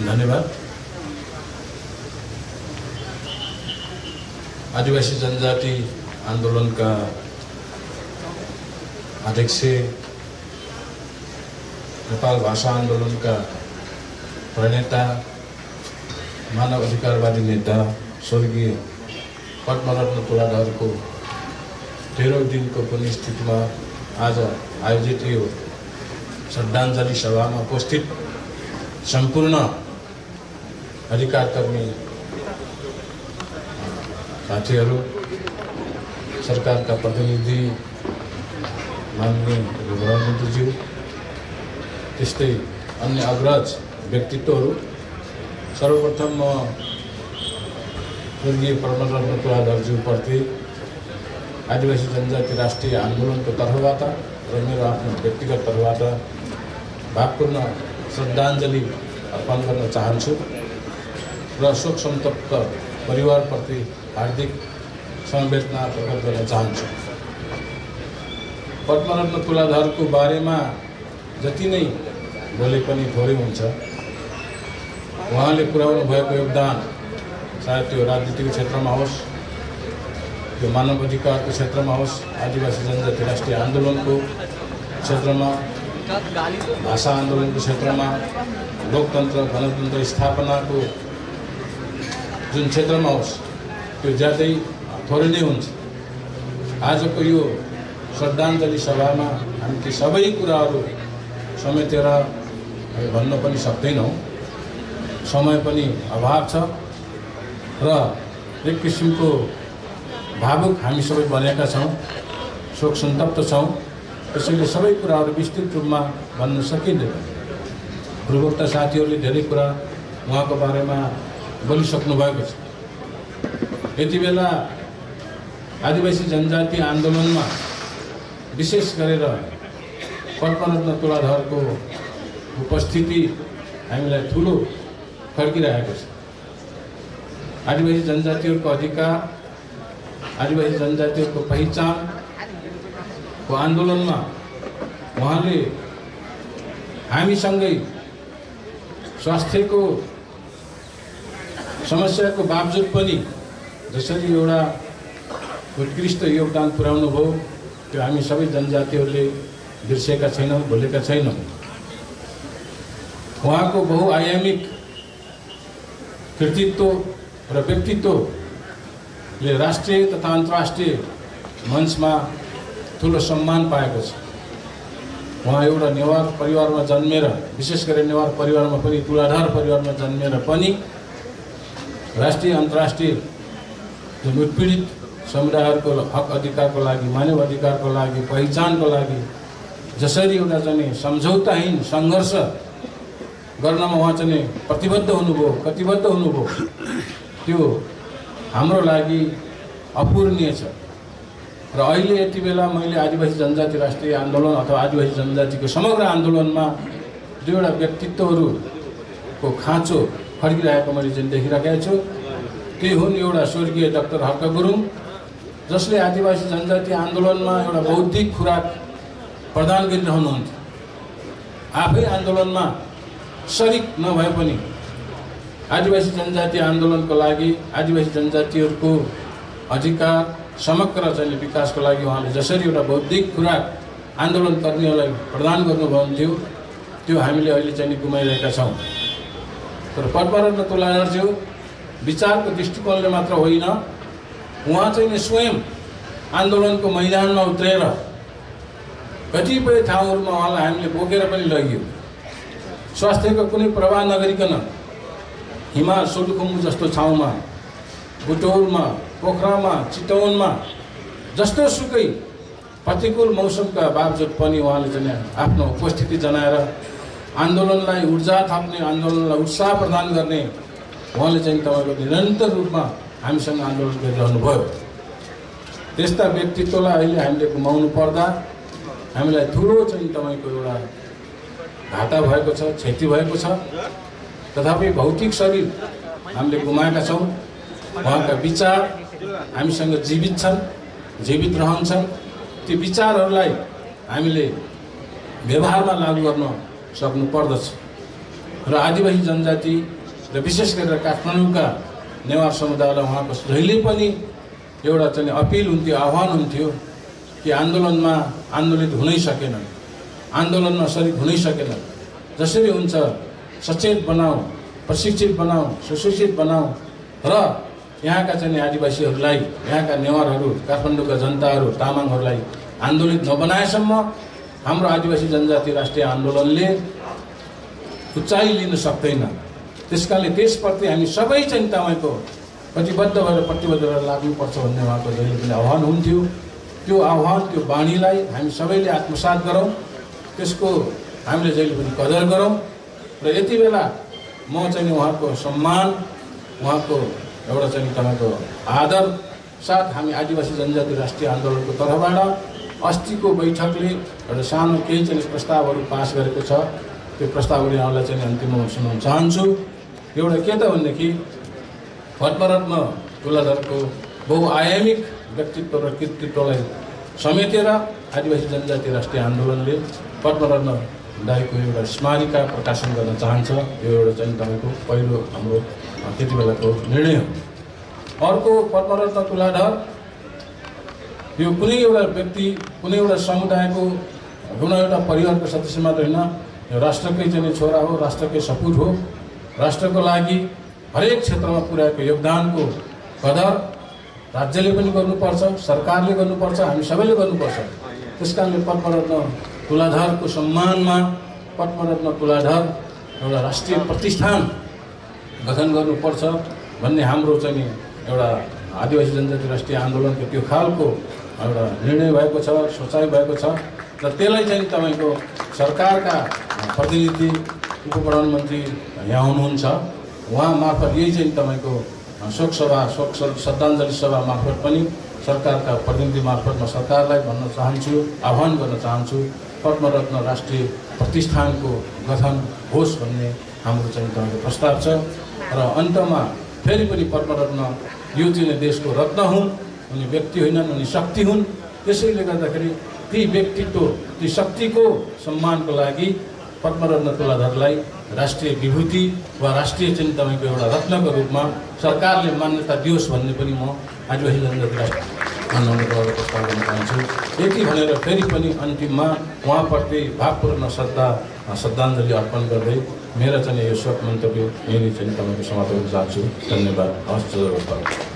धन्यवाद। आदिवासी जनजाति आंदोलन का अध्यक्ष, नेपाल भाषा आंदोलन का प्रणेता, मानव अधिकारवादी नेता स्वर्गीय पद्मरत्न तुलाधर को 13 दिन को पुण्यतिथि में आज आयोजित यो श्रद्धांजलि सभा में उपस्थित संपूर्ण अधिकारकर्मी साथीहरू, सरकार का प्रतिनिधि माननीय गृहमन्त्रीज्यू, त्यस्तै अन्य अग्रज व्यक्तित्वहरू, सर्वप्रथम म स्वर्गीय पद्मरत्न तुलाधरज्यू प्रति आदिवासी जनजाति राष्ट्रिय आन्दोलन को तर्फबाट र मेरो आफ्नो व्यक्तिगत तर्फबाट भावपूर्ण श्रद्धांजलि अर्पण गर्न चाहन्छु र शोक संतप्त परिवारप्रति हार्दिक समवेदना प्रकट गर्न चाहन्छु। पद्मरत्न तुलाधरको बारेमा जति नै बोले पनि थोरै हुन्छ। उहाँले पुर्याउनु भएको योगदान चाहे त्यो राजनीतिक क्षेत्रमा होस्, त्यो मानव अधिकारको क्षेत्रमा होस्, आदिवासी जनजाति राष्ट्रिय आन्दोलनको क्षेत्रमा, भाषा आन्दोलनको क्षेत्रमा, लोकतन्त्र गणतन्त्र स्थापनाको जुन क्षेत्रमा होस्, त्यो ज्यादै थोरै नै हुन्छ। आजको यो श्रद्धांजलि सभामा हामी ती सबै कुराहरू समेटेर भन्न पनि सक्दैनौँ, समय पनि अभाव छ र एक किसिमको भावुक हामी सबै बनेका छौँ, शोक सन्तप्त छौँ। त्यसैले सबै कुराहरू विस्तृत रूपमा भन्न सकिँदैन। पूर्वोक्त साथीहरूले धेरै कुरा उहाँको बारेमा बोलिसक्नु भएको छ। यति बेला आदिवासी जनजाति आन्दोलनमा विशेष गरेर पद्मरत्न तुलाधरको उपस्थिति हामीलाई ठुलो फर्किरहेको छ। आदिवासी जनजातिहरूको अधिकार, आदिवासी जनजातिहरूको पहिचानको आन्दोलनमा उहाँले हामीसँगै स्वास्थ्यको समस्याको बावजुद पनि जसरी एउटा उत्कृष्ट योगदान पुर्याउनु भयो, त्यो हामी सबै जनजातिहरूले बिर्सेका छैनौँ, भुलेका छैनौँ। उहाँको बहुआयामिक कृतित्व र व्यक्तित्वले राष्ट्रिय तथा अन्तर्राष्ट्रिय मञ्चमा ठुलो सम्मान पाएको छ। उहाँ एउटा नेवार परिवारमा जन्मेर, विशेष गरी नेवार परिवारमा पनि, तुलाधर परिवारमा जन्मेर पनि राष्ट्रिय अन्तर्राष्ट्रिय जुन उत्पीडित समुदायहरूको हक अधिकारको लागि, मानव अधिकारको लागि, पहिचानको लागि जसरी एउटा चाहिँ सम्झौताहीन सङ्घर्ष गर्नमा उहाँ चाहिँ प्रतिबद्ध हुनुभयो, कटिबद्ध हुनुभयो, त्यो हाम्रो लागि अपूरणीय छ। र अहिले यति बेला मैले आदिवासी जनजाति राष्ट्रिय आन्दोलन अथवा आदिवासी जनजातिको समग्र आन्दोलनमा दुईवटा व्यक्तित्वहरूको खाँचो फर्किरहेको मैले जुन देखिरहेको छु, त्यही हुन् एउटा स्वर्गीय डाक्टर हर्क गुरुङ, जसले आदिवासी जनजाति आन्दोलनमा एउटा बौद्धिक खुराक प्रदान गरिरहनुहुन्थ्यो। आफै आन्दोलनमा शरीक नभए पनि आदिवासी जनजाति आन्दोलनको लागि, आदिवासी जनजातिहरूको अधिकार समग्र चाहिँ विकासको लागि उहाँले जसरी एउटा बौद्धिक खुराक आन्दोलनकर्मीहरूलाई प्रदान गर्नुभन्थ्यो, त्यो हामीले अहिले चाहिँ गुमाइरहेका छौँ। तर पद्मरत्न तुलाधरज्यू विचारको दृष्टिकोणले मात्र होइन, उहाँ चाहिँ स्वयं आन्दोलनको मैदानमा उत्रेर कतिपय ठाउँहरूमा उहाँलाई हामीले बोकेर पनि लगियो। स्वास्थ्यको कुनै प्रवाह नगरिकन हिमाल सोलुखुम्बु जस्तो ठाउँमा, बुटोलमा, पोखरामा, चितवनमा जस्तो सुकै प्रतिकूल मौसमका बावजुद पनि उहाँले चाहिँ आफ्नो उपस्थिति जनाएर आन्दोलनलाई ऊर्जा थप्ने, आन्दोलनलाई उत्साह प्रदान गर्ने उहाँले चाहिँ तपाईँको निरन्तर रूपमा हामीसँग आन्दोलन गरिरहनुभयो। त्यस्ता व्यक्तित्वलाई अहिले हामीले गुमाउनु पर्दा हामीलाई ठुलो चाहिँ तपाईँको एउटा घाटा भएको छ, क्षति भएको छ। तथापि भौतिक शरीर हामीले गुमाएका छौँ, उहाँका विचार हामीसँग जीवित छन्, जीवित रहन्छन्। ती विचारहरूलाई हामीले व्यवहारमा लागू गर्न सक्नु पर्दछ। र आदिवासी जनजाति र विशेष गरेर काठमाडौँका नेवार समुदायलाई उहाँको जहिले पनि एउटा चाहिँ अपिल हुन्थ्यो, आह्वान हुन्थ्यो कि आन्दोलनमा आन्दोलित हुनै सकेनन्, आन्दोलनमा सरिक हुनै सकेनन्। जसरी हुन्छ सचेत बनाऊ, प्रशिक्षित बनाऊ, सुशिक्षित बनाऊ र यहाँका चाहिँ आदिवासीहरूलाई, यहाँका नेवारहरू, काठमाडौँका जनताहरू, तामाङहरूलाई आन्दोलित नबनाएसम्म हाम्रो आदिवासी जनजाति राष्ट्रिय आन्दोलनले उचाइ लिन सक्दैन। त्यसकारणले त्यसप्रति हामी सबै चाहिँ तपाईँको कटिबद्ध भएर प्रतिबद्ध भएर लाग्नुपर्छ भन्ने उहाँको जहिले पनि आह्वान हुन्थ्यो। त्यो आह्वान, त्यो बाणीलाई हामी सबैले आत्मसात गरौँ, त्यसको हामीले जहिले पनि कदर गरौँ। र यति बेला म चाहिँ उहाँको सम्मान, उहाँको एउटा चाहिँ तपाईँको आदर साथ हामी आदिवासी जनजाति राष्ट्रिय आन्दोलनको तर्फबाट अस्तिको बैठकले एउटा सानो केही चाहिँ प्रस्तावहरू पास गरेको छ। त्यो प्रस्तावहरू यहाँलाई चाहिँ अन्तिममा सुनाउन चाहन्छु। एउटा के त भनेदेखि पद्मरत्न तुलाधरको बहुआयामिक व्यक्तित्व र कृतित्वलाई समेटेर आदिवासी जनजाति राष्ट्रिय आन्दोलनले पद्मरत्न दाईको एउटा स्मारिका प्रकाशन गर्न चाहन्छ। यो एउटा चाहिँ तपाईँको पहिलो हाम्रो त्यति बेलाको निर्णय हो। अर्को, पद्मरत्न तुलाधर यो कुनै एउटा व्यक्ति, कुनै एउटा समुदायको, कुनै एउटा परिवारको सदस्य मात्र होइन, यो राष्ट्रकै चाहिँ छोरा हो, राष्ट्रकै सपुत हो। राष्ट्रको लागि हरेक क्षेत्रमा पुर्याएको योगदानको कदर राज्यले पनि गर्नुपर्छ, सरकारले गर्नुपर्छ, हामी सबैले गर्नुपर्छ। त्यसकारणले पद्मरत्न तुलाधरको सम्मानमा पद्मरत्न तुलाधर एउटा राष्ट्रिय प्रतिष्ठान गठन गर्नुपर्छ भन्ने हाम्रो चाहिँ एउटा आदिवासी जनजाति राष्ट्रिय आन्दोलनको त्यो खालको एउटा निर्णय भएको छ, सोचाइ भएको छ। र त्यसलाई चाहिँ तपाईँको सरकारका प्रतिनिधि, उप प्रधानमन्त्री यहाँ हुनुहुन्छ, उहाँ मार्फत यही चाहिँ तपाईँको शोक सभा, श्रद्धाञ्जली सभा मार्फत पनि सरकारका प्रतिनिधि मार्फत म सरकारलाई भन्न चाहन्छु, आह्वान गर्न चाहन्छु, पद्मरत्न राष्ट्रिय प्रतिष्ठानको गठन होस् भन्ने हाम्रो चाहिँ तपाईँको प्रस्ताव छ। र अन्तमा फेरि पनि पद्मरत्न यो चाहिँ देशको रत्न हुन्, उनी व्यक्ति होइनन्, उनी शक्ति हुन्। त्यसैले गर्दाखेरि ती व्यक्तित्व, ती शक्तिको सम्मानको लागि पद्मरत्न तुलाधरलाई राष्ट्रिय विभूति वा राष्ट्रिय चाहिँ तपाईँको एउटा रत्नको रूपमा सरकारले मान्यता दियोस् भन्ने पनि म आदिवासी जनजाति राष्ट्रिय आन्दोलनबाट प्रस्ताव गर्न चाहन्छु। यति भनेर फेरि पनि अन्तिममा उहाँप्रति भावपूर्ण श्रद्धाञ्जली अर्पण गर्दै मेरो चाहिँ यो शोक मन्तव्य यही चाहिँ तपाईँको समाप्त गर्न चाहन्छु। धन्यवाद। हवस्।